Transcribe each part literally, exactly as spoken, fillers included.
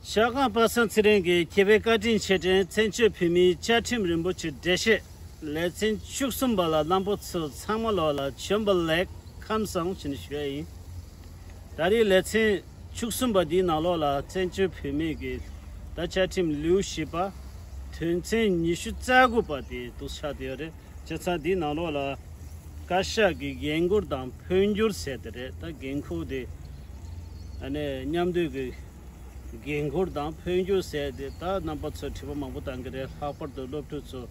ཤར་ཁང་པ་སངས་ཚེ་རིང་གི་ཁྱེད་པའི་བཀའ་དྲིན་ཆེ་དྲན་བཙན་བྱོལ་བོད་མིའི་བཅའ་ཁྲིམས་རིན་པོ་ཆེ་འགྲེལ་བཤད་ལེ་ཚན་བཅུ་གསུམ་པ་ལ་རྣམ་པ་ཚོ་ཚང་མ་ལོག་ལ་བྱོན་པ་ལེགས། ཁམས་བཟང་ཞེས་ནས་ཞུ་ཡ་ཡིན། ད་རེས་ལེ་ཚན་བཅུ་གསུམ་པ་འདིའི་ནང་ལོགས་ལ་བཙན་བྱོལ་བོད་མིའི་གི་ད་བཅའ་ཁྲིམས་ལེའུ་བཞི་པ་དོན་ཚན་ཉི་ཤུ་རྩ་དགུ་པ་དེ་འདུག་ཆགས་བསྡད་ཡོད་རེད། བྱས་ཙང་འདིའི་ནང་ལོགས་ལ་བཀའ་ཤག་གི་འགན་འཁུར་དང་འཕོ་འགྱུར་ཟེར་དེ་རེད། ད་འགན་འཁུར་དེ་ཨ་ནི་མཉམ་འདུས་ཀྱི་འགན་འཁུར་དང་འཕོ་འགྱུར་ཟེར་དེ་ད་རྣམ་པ་ཚོ་དྲི་བ་མང་པོ་བཏང་གི་རེད། ལྷག་པར་དུ་སློབ་ཕྲུག་ཚོ་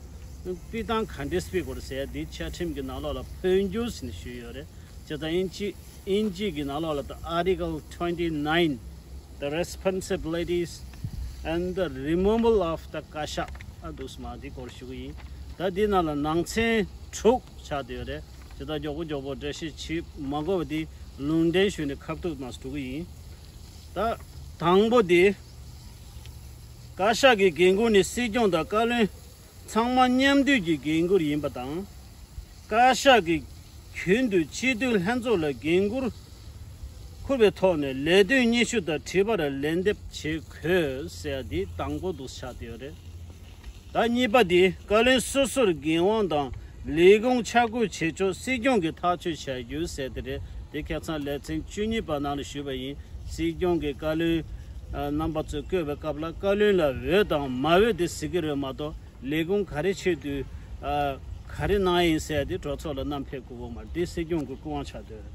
སྤུས་དང་ག་འདྲས་སྤེལ་དགོས་རེད་ཟེར་དེ་བཅའ་ཁྲིམས་ཀྱི་ནང་ལོགས་ལ་འཕོ་འགྱུར་ཟེར་ནས་ཞུས་ཡོད་རེད། བྱས་ཙང་ཨིན་ཇི་ཨིན་ཇི་གི་ནང་ལོགས་ལ་ད་Article twenty nine, the responsibilities and the removal of the བཀའ་ཤག་ཨ་འདུག་སེ་མ་འདི་སྐོར་ཞུ་གི་ཡིན། ད་འདི་ནང་ལ་ནང་ཚན་དྲུག་ཆགས་བསྡད་ཡོད་རེད། དེ་ད་མགྱོགས་པོ་མགྱོགས་པོ་འགྲེལ་བཤད་བྱེད་མ་དགོས་པ་འདི་ལུང་འདྲེན་ཞུས་ནས་ཁ་ཐུག་མ་འགྲོ་གི་ཡིན། ད་དང་པོ་འདི་བཀའ་ཤག་གི་འགན་འཁུར་ནི་སྲིད་སྐྱོང་དང་བཀའ་བློན་ཚང་མ་མཉམ་འདུས་ཀྱི་འགན་འཁུར་ཡིན་པ་དང་། བཀའ་ཤག་གིས་རྒྱུན་དུ་སྤྱི་འཐུས་ལྷན་ཚོགས་ལ་འགན་འཁུར་འཁུར་བའི་ཐོག་ནས་ལས་དོན་སྙན་ཞུ་དང་དྲི་བར་ལན་འདེབས་བྱེད་དགོས་ཟེར་ཡ་འདི་དང་པོ་འདུག་ཆགས་བསྡད་ཡོད་རེད། ད་གཉིས་པ་འདི་བཀའ་བློན་སོ་སོར་འགན་དབང་དང་ལས་ཁུངས་ཆ་བགོས་བྱེད་ཕྱོགས་སྲིད་སྐྱོང་གིས་ཐག་གཅོད་བྱ་རྒྱུ་ཟེར་དེ་རེད། དེ་ཁ་སང་ལེ་ཚན་བཅུ་གཉིས་པ་ནང་ལ་ཞུས་པ་ཡིན། སྲིད་སྐྱོང་གིས་བཀའ་བློན་ཨ་རྣམ་པ་ཚོས་བསྐོས་པའི་སྐབས་ལ་བཀའ་བློན་ལ་འོས་དང་མ་འོས་དེ་གཟིགས་ཀྱི་རེད་མ་གཏོགས། ལས་ཁུངས་ག་རེ་བྱེད་དུས་ཨ་ག་རེ་གནང་ཡིན་ཟེར་དེ་གྲོས་ཚོགས་ལ་བསྣམས་ཕེབས་དགོས་ཀྱི་མ་རེད། དེ་སྲིད་སྐྱོང་གི་སྐུ་དབང་ཆགས་སྡོད་རེད།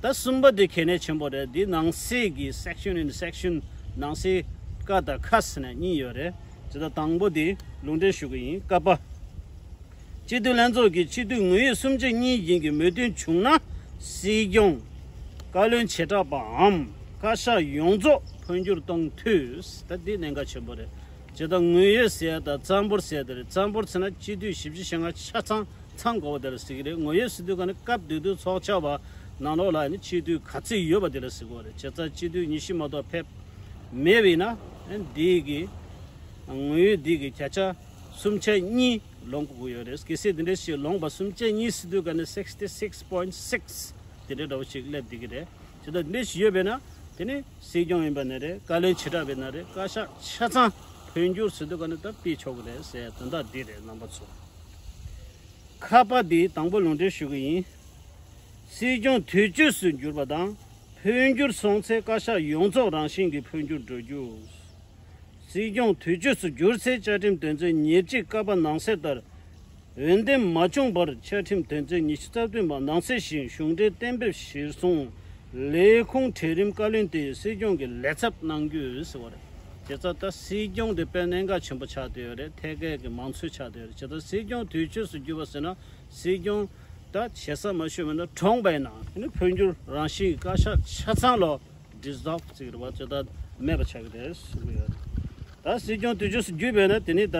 ད་གསུམ་པ་དེ་གལ་གནད་ཆེན་པོ་རེད། དེ་ནང་གསེས་ཀྱི་section in section ནང་གསེས་ཀ་དང་ཁ་ཟེར་ནས་གཉིས་ཡོད་རེད། དེ་ད་དང་པོ་དེ་ལུང་འདྲེན་ཞུ་གི་ཡིན། ཀ་པ། སྤྱི་འཐུས་ལྷན་ཚོགས་ཀྱི་སྤྱི་འཐུས་དངོས་ཡོད་སུམ་ཆ་གཉིས་ཡན་གྱི་མོས་མཐུན་བྱུང་ན་སྲིད་སྐྱོང་། བཀའ་བློན་བྱེ་བྲག་པའམ་བཀའ་ཤག་ཡོངས་རྫོགས་འཕོ་འགྱུར་གཏོང་འཐུས། ད་འདི་གནད་འགག་ཆེན་པོ་རེད། ཇི་ལྟར་དངོས་ཡོད་ཟེར་ཡ་དང་རྩ་འབོར་ཟེར་ཡ་དེ་རེད། རྩ་འབོར་ཟེར་ན་སྤྱི་འཐུས་བཞི་བཅུ་ཞེ་ལྔ་ཆ་ཚང་ཚང་དགོས་པ་དེ་ལ་ཟེར་གྱི་རེད། དངོས་ཡོད་ཟེར་དུས་ག་ནི་སྐབས་དེ་དུས་ཚོགས་ཆགས་པ་ནང་ལོགས་ལ་ནི་སྤྱི་འཐུས་ག་ཚོད་ཡོད་པ་དེ་ལ་ཟེར་དགོས་རེད། བྱས་ཙང་སྤྱི་འཐུས་ཉི་ཤུ་མ་གཏོགས་ཕེབས་མེད་པ་ཡིན་ན་འདི་གི་དངོས་ཡོད་འདི་གི་བརྒྱ་ཆ་སུམ་ཆ་གཉིས་ལོངས་དགོས་ཀྱི་ཡོད་རེད། གལ་སྲིད་འདི་འདྲ་ཞིག་ལོངས་པ་སུམ་ཆ་གཉིས་ཟེར་དུས་ག་ནི་sixty six point six དེ་འདྲ་འདྲ་བོ་ཞིག་སླེབས་བསྡད་ཀྱི་རེད། ཇི་ལྟར་འདི་འདྲ་ཞིག་ཡོད་པས་ན་དེ་ནི་སྲིད་སྐྱོང་ཡིན་པ་ན་རེད། བཀའ་བློན་བྱེ་བྲག་པས་ན་རེད། བཀའ་ཤག་ཆ་ཚང་འཕོ་འགྱུར་ཟེར་དུས་ག་ནི་ད་སྤེལ་ཆོག་གི་རེད་ཟེར་དོན་དག་འདི་རེད། རྣམ་པ་ཚོ། ཁ་པ་འདི་དང་པོ་ལུང་འདྲེན་ཞུ་གི་ཡིན། སྲིད་སྐྱོང་དུས་ཆོས་སུ་གྱུར་པ་དང་འཕོ་འགྱུར་སོང་ཚེ་བཀའ་ཤག་ཡོངས་རྫོགས་རང་བཞིན་གྱིས་འཕོ་འགྱུར་འགྲོ་རྒྱུ། སྲིད་སྐྱོང་དུས་ཆོས་སུ་གྱུར་ཚེ་བཅའ་ཁྲིམས་དོན་ཚན་ཉེར་གཅིག་ཀ་པ་ནང་གསེས་ལྟར། འོས་འདེམས་མ་བྱུང་བར་བཅའ་ཁྲིམས་དོན་ཚན་ཉི་ཤུ་རྩ་བདུན་པ་ནང་གསལ་བཞིན་གཞུང་འབྲེལ་གཏན་འབེབས་གཞིར་བཟུང་ལས་ཁུངས་གྲལ་རིམ་བཀའ་བློན་དེས་སྲིད་སྐྱོང་གི་ལས་ཚབ་གནང་རྒྱུ་ཟེར་བ་རེད། དེ་ཚོ་ད་སྲིད་སྐྱོང་དེ་དཔེ་གནད་འགག་ཆེན་པོ་ཆགས་བསྡད་ཡོད་རེད། ཐད་ཀའི་གི་མང་ཚོགས་ཆགས་བསྡད་ཡོད་རེད། བྱས་ཙང་སྲིད་སྐྱོང་དུས་ཆོས་སུ་གྱུར་པ་ཟེར་ན་སྲིད་སྐྱོང་ད་བྱེད་ས་མ་ཤོད་མེད་ན་གྲོངས་པ་ཡིན་ན་ཨ་ནི་འཕོ་འགྱུར་རང་བཞིན་གྱི་བཀའ་ཤག་ཆ་ཚང་ལོ། dissolve ཟེར་གྱི་རེད་བ། ཇི་ལྟར་མེད་པ་ཆགས་ཀྱི་རེད་ཟེར་གྱི་ཡོད། ད་སྲིད་སྐྱོང་དུས་ཆོས་སུ་བརྒྱུད་པས་ན་དེ་ནི་ད་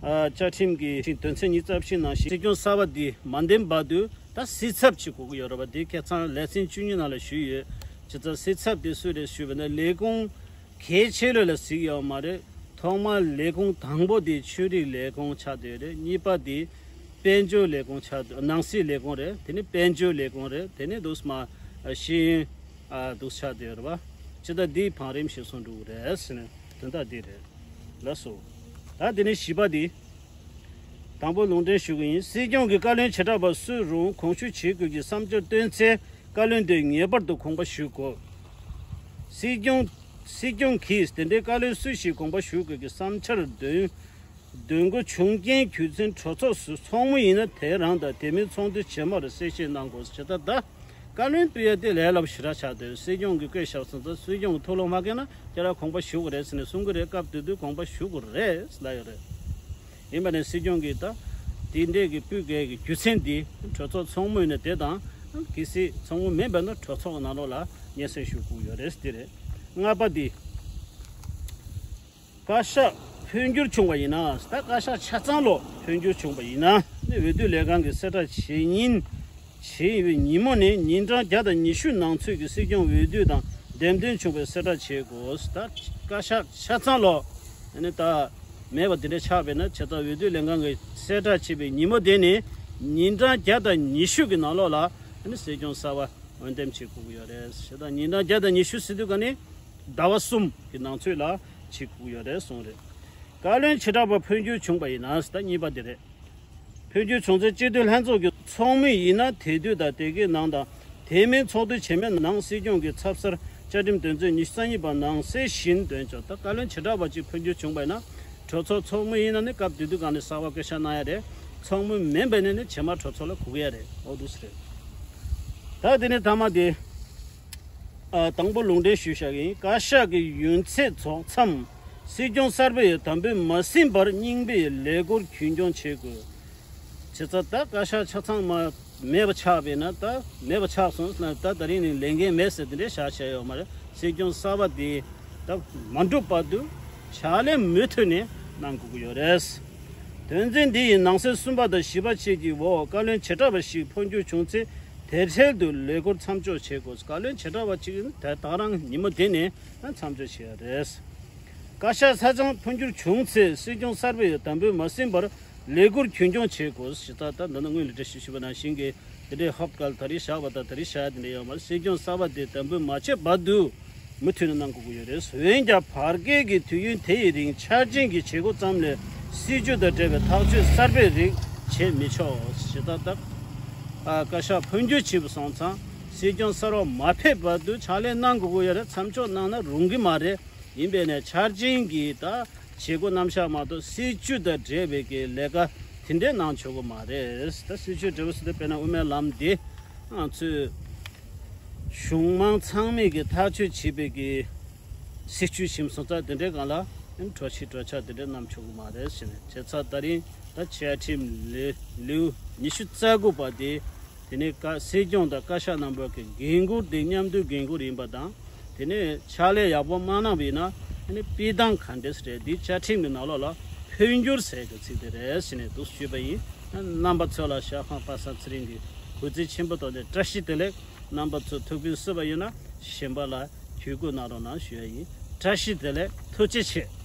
ཨ་བཅའ་ཁྲིམས་ཀྱི་དོན་ཚན་ཉི་ཤུ་རྩ་བཞི་ནང་བཞིན་སྲིད་སྐྱོང་གསར་པ་འདི་མ་འདེམས་བར་དུ་ད་སྲིད་ཚབ་ཅིག་དགོས་ཀྱི་ཡོད་རེད་བ། དེ་ཁ་སང་ལེ་ཚན་བཅུ་གཉིས་ནང་ལ་ཞུས་ཡོད། ཇི་ལྟར་སྲིད་ཚབ་དེ་སུ་རེད་ཞུས་པ་ན་ལས་ཁུངས་གལ་ཆེ་ལོས་ལ་གཟིགས་ཡོད་མ་རེད། ཐོག་མར་ལས་ཁུངས་དང་པོ་དེ་ཆོས་རིག་ལས་ཁུངས་ཆགས་བསྡད་རེད། གཉིས་པ་དེ་དཔལ་འབྱོར་ལས་ཁུངས་ཆགས་བསྡད། ནང་སྲིད་ལས་ཁུངས་རེད། དེ་ནི་དཔལ་འབྱོར་ལས་ཁུངས་རེད། དེ་ནི་འདུག་སེ་མ་ཤེས་ཡོན་ཨ་འདུག་ཆགས་བསྡད་ཡོད་རེད་བ། ཇི་ལྟར་འདིའི་བང་རིམ་ཞིག་སོང་འགྲོ་གི་རེད་ཟེར་ནས་དོན་དག་འདི་རེད། ལགས་སོ། ད་དེ་ནས་བཞི་པ་འདི། དང་པོ་ལུང་འདྲེན་ཞུ་གི་ཡིན། སྲིད་སྐྱོང་གིས་བཀའ་བློན་བྱེ་བྲག་པ་སུ་རུང་དགོངས་ཞུ་བྱེད་དགོས་ཀྱི་བསམ་འཆར་བཏོན་ཚེ་བཀའ་བློན་དེ་ངེས་པར་དུ་དགོངས་པ་ཞུ་དགོས། སྲིད་སྐྱོང་། སྲིད་སྐྱོང་གིས་དེ་འདྲའི་བཀའ་བློན་སུ་ཞིག་དགོངས་པ་ཞུ་དགོས་ཀྱི་བསམ་འཆར་འདོན། འདོན་དགོས་བྱུང་རྐྱེན་རྒྱུ་མཚན་གྲོས་ཚོགས་སུ་ཚོགས་མི་ཡིན་ན་དེ་རང་དང་དེ་མིན་ཚོགས་འདུ་རྗེས་མར་གསལ་བཤད་གནང་དགོས། ཇི་ལྟར་ད་བཀའ་བློན་སྤོ་ཡ་དེ་ལས་སླ་པོ་ཞེ་དྲག་ཆགས་འདུག་སྲིད་སྐྱོང་གིས་བསྐོས་བཞག་སོང་ཙང་སྲིད་སྐྱོང་གིས་ཐུགས་ལོང་མ་བཀལ་ན་ཁྱེད་རང་དགོངས་པ་ཞུ་དགོས་རེད་ཟེར་ནས་གསུང་གི་རེད། སྐབས་དེ་དུས་དགོངས་པ་ཞུ་དགོས་རེད་ལབ་ཡོད་རེད། ཡིན་པ་ནས་སྲིད་སྐྱོང་གིས་ད་དེ་འདྲས་ཀྱི་སྤུས་ཀའི་གི་རྒྱུ་མཚན་འདི་གྲོས་ཚོགས་ཚོགས་མི་ཡིན་ན་དེ་དང་གལ་སྲིད་ཚོགས་མི་མིན་པ་ན་གྲོས་ཚོགས་ནང་ལོགས་ལ་སྙན་སེང་ཞུ་དགོས་ཡོད་རེད་ཟེར་དེ་རེད། ལྔ་པ་འདི། བཀའ་ཤག་འཕོ་འགྱུར་བྱུང་བ་ཡིན་ན། ད་བཀའ་ཤག་ཆ་ཚང་ལོ་འཕོ་འགྱུར་བྱུང་བ་ཡིན་ན་ནི་འོས་བསྡུ་ལས་ཁང་གི་གསལ་བསྒྲགས་བྱེད་ཉིན་བྱེད་ཡོད་པའི་ཉིན་མོ་ནས་ཉིན་གྲངས་བརྒྱ་དང་ཉི་ཤུ་ནང་ཚུད་ཀྱི་སྲིད་སྐྱོང་འོས་བསྡུ་དང་འདེམས་ཐོན་བྱུང་བའི་གསལ་བསྒྲགས་བྱེད་དགོས། ད་བཀའ་ཤག་ཆ་ཚང་ལོ་ནི་ད་མེད་པ་དེ་འདྲ་ཆགས་པས་ན་བྱས་ཙང་འོས་བསྡུ་ལས་ཁང་གི་གསལ་བསྒྲགས་བྱེད་པའི་ཉིན་མོ་དེ་ནས་ཉིན་གྲངས་བརྒྱ་དང་ཉི་ཤུ་གི་ནང་ལོགས་ལ་ནི་སྲིད་སྐྱོང་གསར་པ་འོས་འདེམས་བྱེད་དགོས་ཀྱི་ཡོད་རེད། བྱས་ཙང་ཉིན་གྲངས་བརྒྱ་དང་ཉི་ཤུ་ཟེར་དུས་ག་ནི། ཟླ་བ་གསུམ་གྱི་ནང་ཚུད་ལ་ བྱེད་དགོས་ཡོད་རེད་གསུངས་རེད། བཀའ་བློན་བྱེ་བྲག་པ་འཕོ་འགྱུར་བྱུང་བ་ཡིན་ན། ད་གཉིས་པ་དེ་རེད། འཕོ་འགྱུར་བྱུང་ཚེ་སྤྱི་འཐུས་ལྷན་ཚོགས་ཀྱི་ཚོགས་མི་ཡིན་ན་དེ་དུས་དང་དེ་གའི་ནང་དང་། དེ་མིན་ཚོགས་དུས་རྗེས་མའི་ནང་སྲིད་སྐྱོང་གི་ཚབ་གསར་བཅའ་ཁྲིམས་དོན་ཚན་ཉི་ཤུ་རྩ་གཉིས་པ་ནང་གསལ་བཞིན་འདོན་ཆོག་ད་བཀའ་བློན་བྱེ་བྲག་པ་གཅིག་འཕོ་འགྱུར་བྱུང་བ་ཡིན་ན། གྲོས་ཚོགས་ཚོགས་མི་ཡིན་ན་ནི་སྐབས་དེ་དུས་གང་ནས་གསར་པ་བསྐོ་བཞག་གནང་ཡ་རེད། ཚོགས་མི་མིན་པ་ནི་ནི་རྗེས་མ་གྲོས་ཚོགས་ལ་གོ་གི་ཡ་རེད། འོ་འདུག་སེ་རེད། ད་དེ་ནས་མཐའ་མ་དེ། ཨ། དང་པོ་ལུང་འདྲེན་ཞུས་བཞག་ཡིན། བཀའ་ཤག་གི་ཡུན་ཚད་རྫོགས་མཚམས་སྲིད་སྐྱོང་གསར་པས་དམ་འབུལ་མ་ཟིན་བར་རྙིང་པའི་ལས་སྒོར་རྒྱུན་སྐྱོང་བྱེད་དགོས། བྱས་ཙང་ད་བཀའ་ཤག་ཆ་ཚང་མ་མེད་པ་ཆགས་པས་ན། ད་མེད་པ་ཆགས་སོང་ན། ད་ད་རིང་ནས་ལས་འགན་མེད་ཟེར་དེ་འདྲའི་བཞག་བྱས་ཡོད་མ་རེད། སྲིད་སྐྱོང་གསར་པ་དེ་ད་མ་འགྲུབ་བར་དུ་ཕྱག་ལས་མུ་མཐུད་ནས་གནང་དགོས་ཀྱི་ཡོད་རེད། དོན་ཚན་འདི་ཡི་ནང་གསེས་གསུམ་པ་དང་བཞི་པ་བཅས་ཀྱི་འོག་བཀའ་བློན་བྱེ་བྲག་པ་ཞིག་འཕོ་འགྱུར་བྱུང་ཚེ་དེ་འཕྲལ་དུ་ལས་སྒོར་མཚམས་འཇོག་བྱེད་དགོས། བཀའ་བློན་བྱེ་བྲག་པ་གཅིག་ད་ད་རང་ཉིན་མོ་དེ་ནས་མཚམས་འཇོག་བྱེད་ཡ་རེད། བཀའ་ཤག་ས་ཆ་འཕོ་འགྱུར་བྱུང་ཚེ་སྲིད་སྐྱོང་གསར་པས་དམ་འབུལ་མ་ཟིན་བར་ལས་སྒོར་རྒྱུན་སྐྱོང་བྱེད་དགོས། ཞེས་ད་ལྟ་འདི་ནི་སྔོན་ལ་འགྲེལ་བཤད་ཞུས་པ་ནང་བཞིན་གྱི་དེ་འདྲའི་ཧོབ་སྐལ་ད་རེས་བཞག་པ་དང་ད་རེས་བཞག་ཡ་དེ་འདྲ་ཡོད་མ་རེད། སྲིད་སྐྱོང་གསར་པ་དེ་དམ་འབུལ་མ་བྱས་བར་དུ་མུ་མཐུད་ནས་གནང་དགོས་ཀྱི་ཡོད་རེད། འོན་ཀྱང་བར་བརྒལ་གྱི་དུས་ཡུན་དེ་ཡི་རིང་འཆར་ཅན་གྱི་བྱེད་སྒོ་ཙམ་ལས་སྲིད་བྱུས་དང་འབྲེལ་བའི་ཐག་གཅོད་གསར་པའི་རིགས་བྱེད་མི་ཆོག་ཞེས་ད་ལྟ་བཀའ་ཤག་འཕོ་འགྱུར་བྱས་པ་སོང་ཙང་སྲིད་སྐྱོང་གསར་པ་མ་ཕེབས་བར་དུ་ཕྱག་ལས་གནང་དགོས་ཀྱི་ཡོད་རེད། མཚམས་འཇོག་གནང་ན་རུང་གི་མ་རེད། ཡིན་པས་ན་འཆར་ཅན་གྱི་ད་བྱེད་སྒོ་རྣམ་གཞག་མ་གཏོགས་སྲིད་བྱུས་དང་འབྲེལ་བའི་གི་ལས་ཀ་དེ་འདྲས་གནང་ཆོག་གི་མ་རེད། ད་སྲིད་བྱུས་འབྲེལ་བ་ཟེར་དུས་དཔེར་ན་དབུ་མའི་ལམ་འདི་ང་ཚོས་གཞུང་མང་ཚང་མས་ཀྱི་ཐག་གཅོད་བྱས་པའི་གི་སྲིད་བྱུས་ཞིམ་སོང་ཙང་དེ་འདྲའི་སྒང་ལ་གྲོས་གཞི་གྲོས་འཆར་དེ་འདྲའི་བསྣམས་ཆོག་གི་མ་རེད་ཟེར་ནས། བྱས་ཙང་ད་རིང་ད་བཅའ་ཁྲིམས་ལེའུ་ལེའུ་ཉི་ཤུ་རྩ་དགུ་པ་དེ། དེ་ནས་བཀའ་སྲིད་སྐྱོང་དང་བཀའ་ཤག་རྣམ་པ་གི་འགན་འཁུར་དེ་མཉམ་དུ་འགན་འཁུར་ཡིན་པ་དང་། དེ་ནས་ཕྱག་ལས་ཡག་པོ་མ་གནང་བ་ཡིན་ན་དེ་ནས་སྤྱི་བཏང་ག་འདྲས་རེད། འདི་བཅའ་ཁྲིམས་ཀྱི་ནང་ལོགས་ལ་འཕོ་འགྱུར་ཟེར་གྱི་ཚིག་དེ་རེད་ཟེར་ནས་འདུག་ཞུས་པ་ཡིན། རྣམ་པ་ཚོ་ལ་ཞྭ་ཁང་པ་སངས་ཚེ་རིང་གི་གུས་བརྩི་ཆེན་པོ་ཐོག་ནས་བཀྲ་ཤིས་བདེ་ལེགས། རྣམ་པ་ཚོ་ཐུགས་ཕན་གསོས་པ་ཡིན་ན་གཞན་པ་ལ་བརྒྱུད་སྐུར་གནང་རོགས་གནང་ཞུ་ཡ་ཡིན། བཀྲ་ཤིས་བདེ་ལེགས། ཐུགས་རྗེ་ཆེ།